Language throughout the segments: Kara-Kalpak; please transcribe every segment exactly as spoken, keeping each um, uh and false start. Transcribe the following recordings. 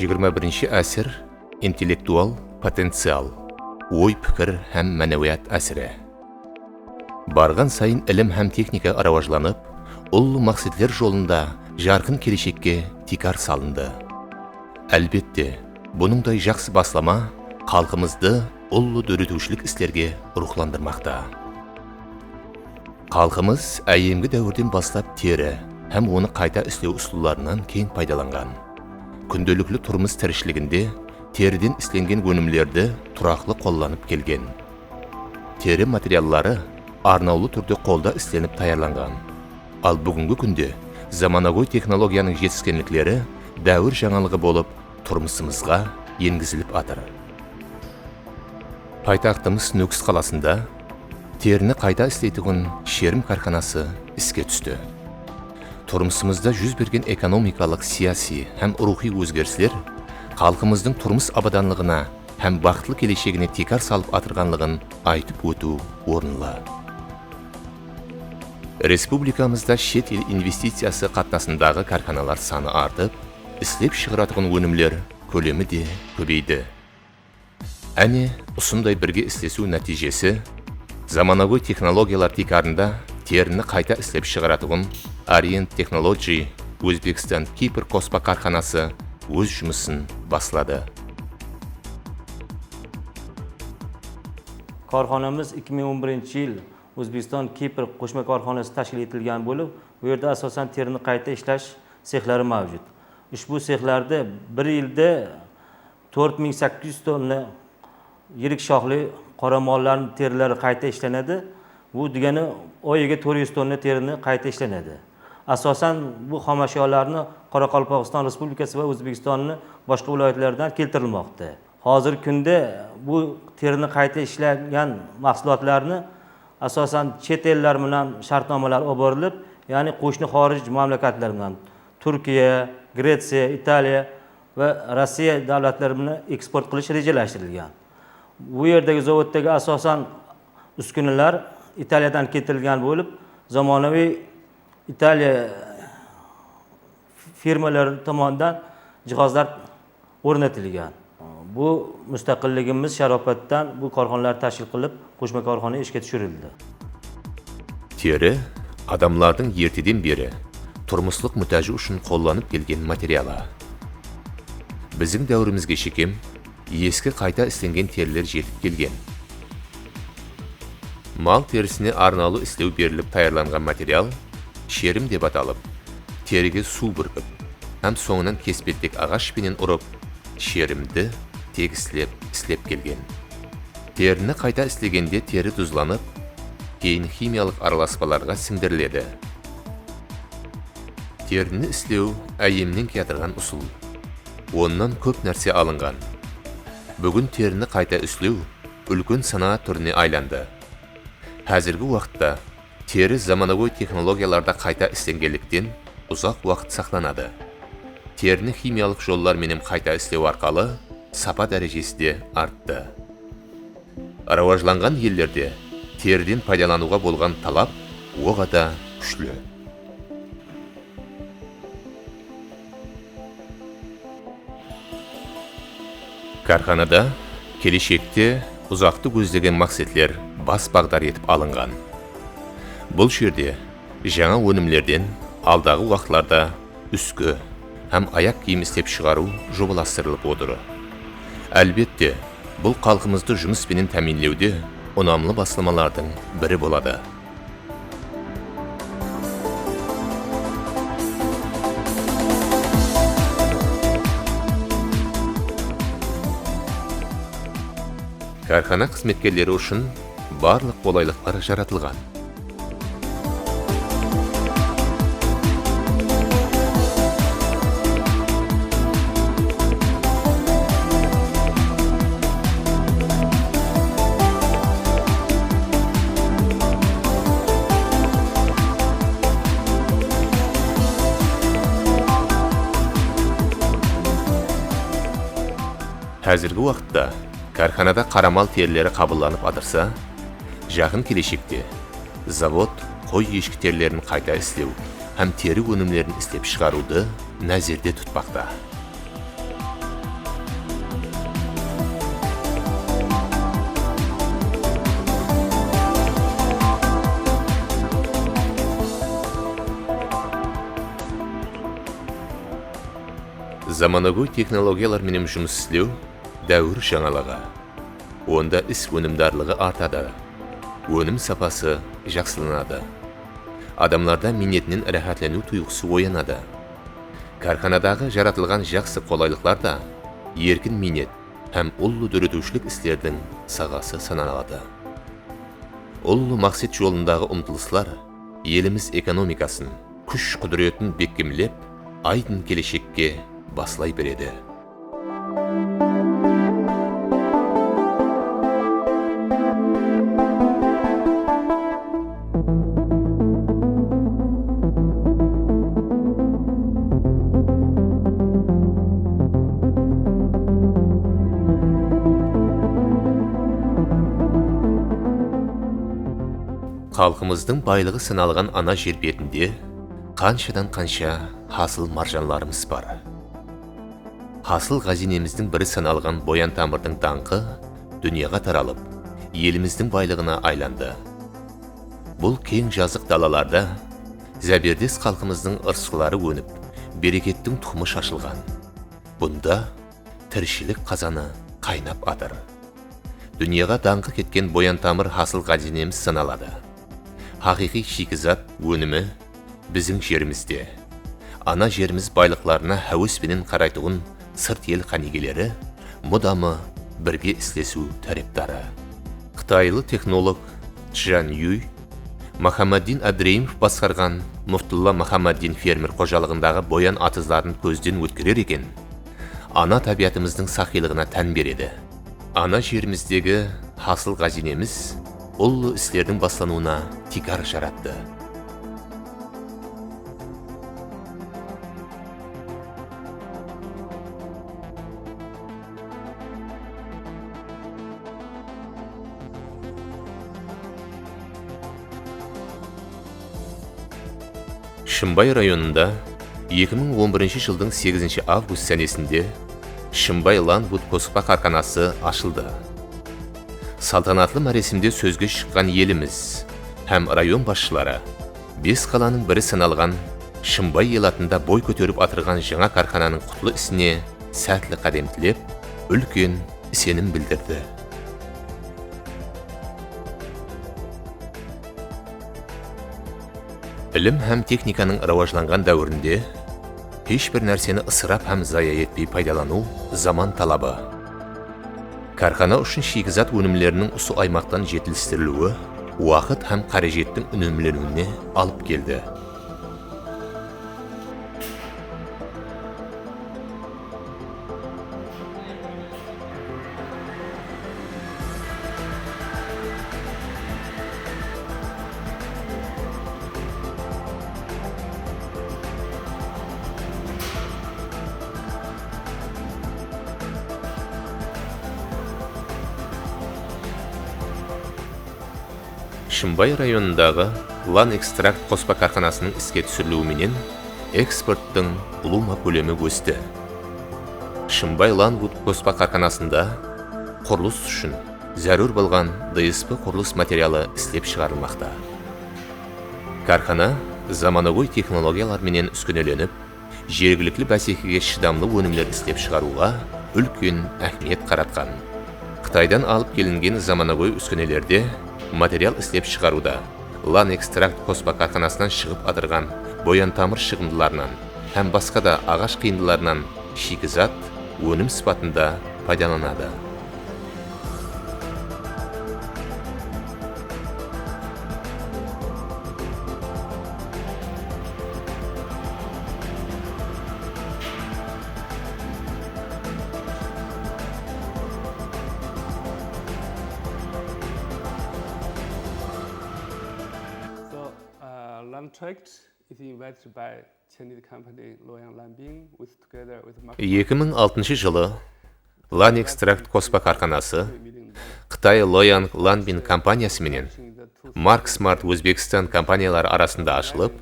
Jigirma birinshi ásir, intellektual potencial, oy-pikir hám mánawiyat ásiri. Barǵan sayın ilim hám texnika rawajlanıp, ullı maqsetler jolında jarqın keleshekke tiykar salındı. Álbette, bunıńday jaqsı baslama xalqımızdı ullı dóretiwshilik islerge ruwxlandırmaqta. Xalqımız áyyemgi dáwirden baslap teri hám onı qayta islew usıllarınan keń paydalanǵan. Kúndelikli turmıs tirishiliginde teriden islengen ónimlerdi turaqlı qollanıp kelgen. Teri materialları arnawlı túrde qolda islenip tayarlanǵan. Al búgingi kúnde zamanagóy texnologiyanıń jetiskenlikleri dáwir jańalıǵı bolıp turmısımızǵa engizilip atır. Paytaxtımız Nókis qalasında terini qayta isleytuǵın Sherim kárxanası iske tústi. Turmısımızda júz bergen ekonomikalıq, siyasiy hám ruwxıy ózgerisler xalqımızdıń turmıs abadanlıǵına hám baxıtlı keleshegine tiykar salıp atırǵanlıǵın aytıp ótiw orınlı. Respublikamızda shet el investiciyası qatnasındaǵı kárxanalar sanı artıp, islep shıǵıratuǵın ónimler kólemi de kóbeydi. Áne, usınday birge islesiw nátiyjesi, zamanagóy texnologiyalar tiykarında terini qayta islep shıǵaratuǵın Orient Technology Ózbekstan-Kipr qospa kárxanası óz jumısın basladı. Korxonamiz ikki ming o'n birinchi yil O'zbekiston Kipr qo'shma korxonasi tashkil etilgan bo'lib, u yerda asosan terini qayta ishlash sexlari mavjud. Ushbu sexlarda bir yilda to'rt ming sakkiz yuz tonna yirik shoxli qoramollarni terilari qayta ishlanadi. Bu degani oyiga to'rt yuz tonna terini qayta ishlanadi. Asosan bu xomashyolarni Qoraqalpog'iston Respublikasi va O'zbekistonni boshqa viloyatlaridan keltirilmoqda. Hozirgi kunda bu terini qayta ishlangan mahsulotlarni asosan chet ellar bilan shartnomalar olib borilib, ya'ni qo'shni xorij mamlakatlar bilan, Turkiya, Gretsiya, Italiya va Rossiya davlatlari bilan eksport qilish rejalashtirilgan. Bu yerdagi zavoddagi asosan uskunalar Italiyadan keltirilgan bo'lib, zamonaviy Italiya firmalari tomonidan jihozlar o'rnatilgan. Bu mustaqilligimiz sharofatdan bu korxonalar tashkil qilib, qo'shma korxona ishga tushirildi. Teri adamlardıń erteden beri turmıslıq mútáji ushın qollanıp kelgen materialı. Biziń dáwirimizge shekem eski qayta islengen teriler jetip kelgen. Mal terisine arnawlı islew berilip tayarlanǵan material sherim dep atalıp, terige suw búrkip hám sońınan kespettek aǵash penen urıp, sherimdi tegislep islep kelgen. Terini qayta islegende teri duzlanıp, keyin ximiyalıq aralaspalarǵa sińdiriledi. Terini islew áyyemnen kiyatırǵan usıl. Onnan kóp nárse alınǵan. Búgin terini qayta islew úlken sanaat túrine aylandı. Házirgi waqıtta teri zamanagóy texnologiyalarda qayta islengenlikten uzaq waqıt saqlanadı. Terini ximiyalıq jollar menen qayta islew arqalı sapa dárejesi de arttı. Rawajlanǵan ellerde teriden paydalanıwǵa bolǵan talap oǵada kúshli. Kárxanada keleshekte uzaqtı gózlegen maqsetler bas baǵdar etip alınǵan. Bul jerde jańa ónimlerden aldaǵı waqıtlarda úski hám ayaq kiyim islep shıǵarıw jobalastırılıp otır. Álbette, bul xalqımızdı jumıs penen támiyinlewde unamlı baslamalardıń biri boladı. Kárxana xızmetkerleri ushın barlıq qolaylıqlar jaratılǵan. Házirgi waqıtta kárxanada qaramal terileri qabıllanıp atırsa, jaqın keleshekte zavod qoy-eshki terilerin qayta islew hám teri ónimlerin islep shıǵarıwdı názerde tutpaqta. Zamanagóy texnologiyalar menen jumıs islew dáwir jańalıǵı. Onda is ónimdarlıǵı artadı, ónim sapası jaqsılanadı. Adamlarda miynetinen ráhátleniw tuyǵısı oyanadı. Kárxanadaǵı jaratılǵan jaqsı qolaylıqlar da erkin miynet hám ullı dóretiwshilik islerdiń saǵası sanaladı. Ullı maqset jolındaǵı umtılıslar elimiz ekonomikasın, kúsh-qúdiretin bekkemlep, aydın keleshekke baslay beredi. Xalqımızdıń baylıǵı sanalǵan ana jer betinde qanshadan-qansha hasıl marjanlarımız bar. Hasıl ǵáziynemizdiń biri sanalǵan Boyan tamırdıń dańqı dúnyaǵa taralıp, elimizdiń baylıǵına aylandı. Bul keń jazıq dalalarda záberdes xalqımızdıń ırısqıları ónip, berekettiń tuqımı shashılǵan. Bunda tirishilik qazanı qaynap atır. Dúnyaǵa dańqı ketken Boyan tamır hasıl ǵáziynemiz sanaladı. Haqıyqıy shiyki zat ónimi biziń jerimizde. Ana jerimiz baylıqlarına háwes penen qaraytuǵın sırt el qánigeleri mudamı birge islesiw tárepdarı. Qıtaylı texnolog Chjan Yuy Muhammaddin Abdireimov basqarǵan Muftulla Muhammaddin fermer xojalıǵındaǵı Boyan atızların kózden ótkerer eken, ana tábiyatımızdıń saqıylıǵına tán beredi. Ana jerimizdegi hasıl ǵáziynemiz ullı islerdiń baslanıwına tiykar jarattı. Shımbay rayonında eki mıń on birinshi jıldıń segizinshi avgust sánesinde Shımbay Landwood qospa kárxanası ashıldı. Saltanatlı máresimde sózge shıqqan elimiz hám rayon basshıları bes qalanıń biri sanalǵan Shımbay elatında boy kóterip atırǵan jańa kárxananıń qutlı isine sátli qádem tilep, úlken isenim bildirdi. Ilim hám texnikanıń rawajlanǵan dáwirinde hesh bir nárseni ısırap hám zaya etpey paydalanıw zaman talabı. Kárxana ushın shiyki zat ónimleriniń usı aymaqtan jetilistiriliwi waqıt hám qárejettiń únemleniwine alıp keldi. Shımbay rayonındaǵı Lan Ekstrakt qospa kárxanasınıń iske túsiriliwi menen eksporttıń ulıwma kólemi ósti. Shımbay Landwood qospa kárxanasında qurılıs ushın zárúr bolǵan D S P qurılıs materialı islep shıǵarılmaqta. Kárxana zamanagóy texnologiyalar menen úskenelenip, jergilikli básekige shıdamlı ónimler islep shıǵarıwǵa úlken áhmiyet qaratqan. Qıtaydan alıp kelingen zamanagóy úskenelerde material islep shıǵarıwda Lan Ekstrakt qospa kárxanasınan shıǵıp atırǵan boyantamır shıǵındılarınan hám basqa da aǵash qıyındılarınan shiyki zat ónim sıpatında paydalanadı. So, uh, Landtrakt is invited by Chinese company Luoyang Lanbing with, together with Mark. Eki mıń altınshı jılı Lanextract qospa kárxanası Qıtay Loyang Lanbin kompaniyası menen Mark Smart Ózbekstan kompaniyaları arasında ashılıp,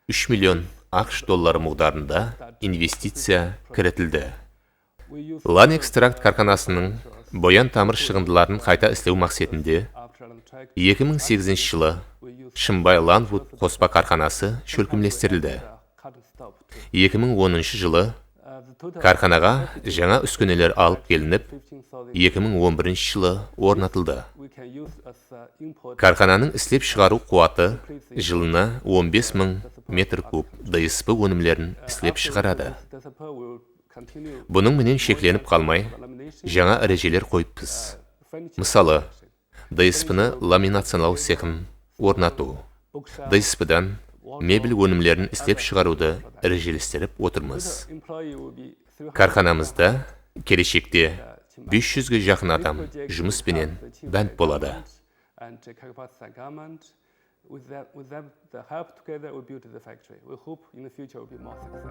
úsh million AQSh dolları muǵdarında investiciya kiritildi. Lanextract kárxanasınıń boyan tamır shıǵındıların qayta islew maqsetinde eki mıń segizinshi jılı Shımbay Lanvud qospa kárxanası shólkemlestirildi. Eki mıń onınshı jılı kárxanaǵa jańa úskeneler alıp kelinip, eki mıń on birinshi jılı ornatıldı. Kárxananıń islep shıǵarıw quwatı jılına on bes mıń metr kub DSP ónimlerin islep shıǵaradı. Bunıń menen sheklenip qalmay, jańa rejeler qoyıppız. Mısalı, DSPni laminaciyalaw cexin ornatıw, DSPdan mebel ónimlerin islep shıǵarıwdı rejelestirip otırmız. Kárxanamızda keleshekte bes júzge jaqın adam jumıs penen bánt boladı. And uh, Kakapat Sangaman. With them, with them, the help together, we build the factory. We hope in the future will be more success.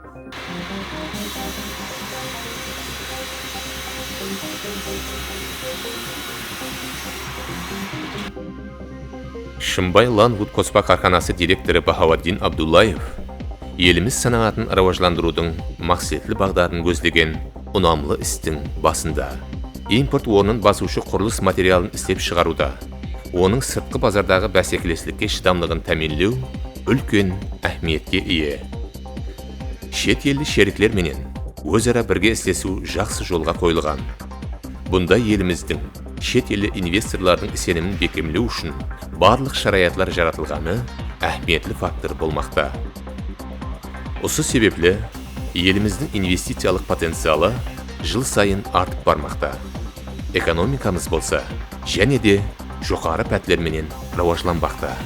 Shımbay Lanvud qospa kárxanası direktorı Bahawaddin Abdullaev elimiz sanaatın rawajlandırıwdıń maqsetli baǵdarın gózlegen unamlı istiń basında. Import ornın basıwshı qurılıs materialın islep shıǵarıwda, onıń sırtqı bazardaǵı básekileslikke shıdamlıǵın támiyinlew úlken áhmiyetke iye. Shet elli sherikler menen óz-ara birge islesiw jaqsı jolǵa qoyılǵan. Bunda elimizdiń shet elli investorlardıń isenimin bekkemlew ushın barlıq sharayatlar jaratılǵanı áhmiyetli faktor bolmaqta. Usı sebepli elimizdiń investiciyalıq potencialı jıl sayın artıp barmaqta. Ekonomikamız bolsa jáne de joqarı pátler menen rawajlanbaqta.